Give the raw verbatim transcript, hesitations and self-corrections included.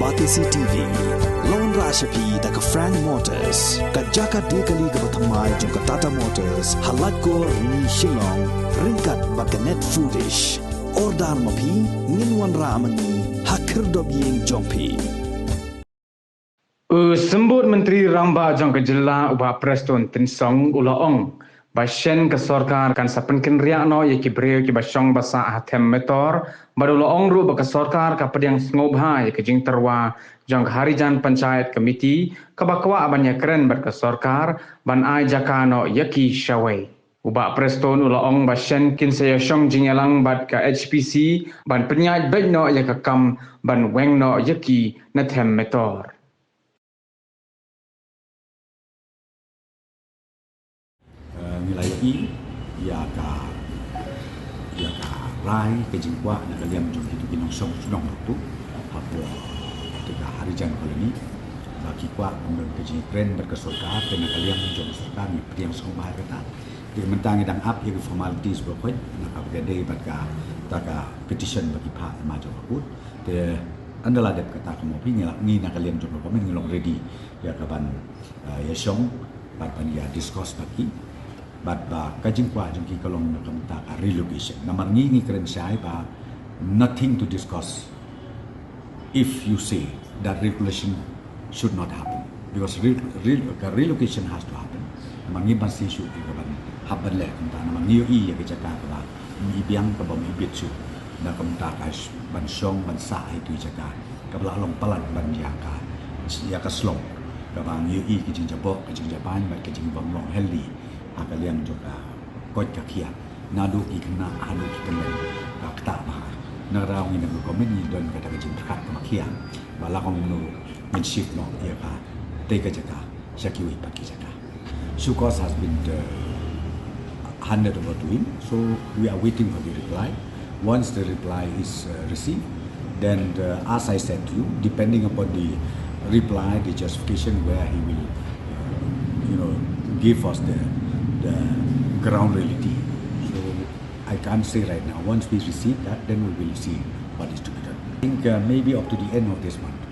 Batesi T V la wanrah sha phi da ka Frank Motors, ka jaka die kali kaba thymmai jong ka Tata Motors, ha Laitkor, Rni, Shillong, ryngkat bad ka Net Foodish. Order ma phi, ngin wanrah ma ngi ha khyrdop ïing jong phi. U Symbud Myntri Rangbah jong ka jylla, u Bah Prestone Tynsong, u la ong ba shen ka sorkar kan sa pynkynriah noh ïa ki briew kiba shong ba sah ha them metor, bad u la ong ruh ba ka sorkar ka pdiang sngewbha ïa ka jingtyrwa jong ka Harijan Panchayat Committee kaba kwah ban ïakren bad ka sorkar ban ai jaka noh ïa ki shawei. U Bah Prestone u la ong ba shen kin sa ïashong jingïalang bad ka H P C ban pynïaid beit noh ïa ka kam ban weng noh ïa ki na them metor. Eh, ngi la ïohi ïa ka, ïa ka rai ka jingkwah na ka liang jong kito ki nongshong shnong ruh tu hapoh te ka Harijan Colony ba ki kwah ban don ka jingkren bad ka sorkar, te na ka liang jong ka sorkar ngi pdiang sngewbha ïa kata. Te mynta ngi dang ap ïa ki formalities ba khot na ka bynta dei bad kata ka petition ba ki phah ma jong ka court. Te ynda la dep kata, kumno phi, ngi la, ngi na ka liang jong ka government ngi long ready ïa ka ban, eh, ïashong bad ban ïa discuss bad ki. Bad ba ka jingkwah jong ki ka long na ka bynta ka relocation. Namar ngi ngi kren shai ba nothing to discuss if you say that relocation should not happen, because re, re, ka relocation has to happen. Namar ngi ban shisha ïa ka ban hap ban leh kumta, namar ngi ïohi ïa ka jaka kaba ym ibit, kaba ym ibit shuh na ka bynta ka sh-, ban shong ban sah ha itu i jaka kaba la long palat ban ïa ka, ïa ka shlong, kaba ngi ïohi ka jingjaboh, ka jingjabaiñ bad ka jingbym long healthy ha ka liang jong ka koit ka khiah. Naduh ki khynnah haduh ki khynnah, ka ktah bha. Na ka daw ngi na ka government ngi don kata ka jingpyrkhat kaba khia ba la kumno ngin shift noh ïa kata ka jaka sha kiwei pat ki jaka. Show cause has been, uh, handed over to him, so we are waiting for the reply. Once the reply is, uh, received, then, uh, as I said to you, depending upon the reply, the justification, where he will, uh, you know, give us the, the ground reality. So I can't say right now. Once we receive that, then we will see what is to be done. I think, uh, maybe up to the end of this month.